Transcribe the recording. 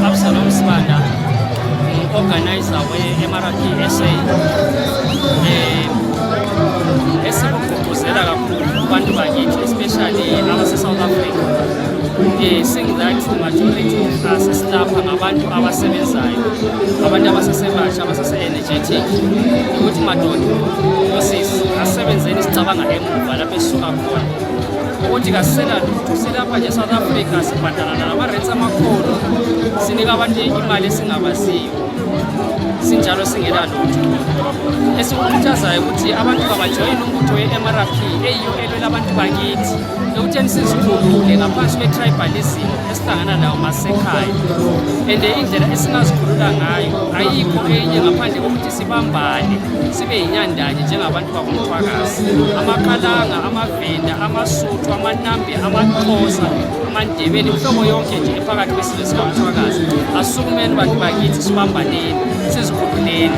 Absalom Sibanda, organizer we-MRP SA. Esikugqugquzela kakhulu kubantu bakithi, especially abase-South Africa, seeing that the majority of us silapha ngabantu abasebenzayo, abantu abasesebasha, abasese-energetic, ukuthi madoda, osisi, asebenzeni sicabanga emuva lapho esisuka khona ukuthi kasisela lutho. Silapha nje e-South Africa, sibhadalana nama-rents amakhulu, sinika abantu imali esingabaziyo, sinjalo singela lutho. Esikukhuthazayo ukuthi abantu kabajoyine umbutho we-MRP, eyiyo elwela abantu bakithi ekutheni sizikhulule ngaphansi kwe-tribalism esihlangana nawo masekhaya. And indlela esingazikhulula ngayo ayikho enye ngaphandle kokuthi sibambane, sibe yinyandanye njengabantu bakomthwakazi, amakhalanga, amavenda, amasuthu, amanambi, amaxhosa, amandebele, imihlobo yonke nje ephakathi kwesizwe sikamthwakazi. Asukumeni, bantu bakithi, sibambaneni, sizikhululeni.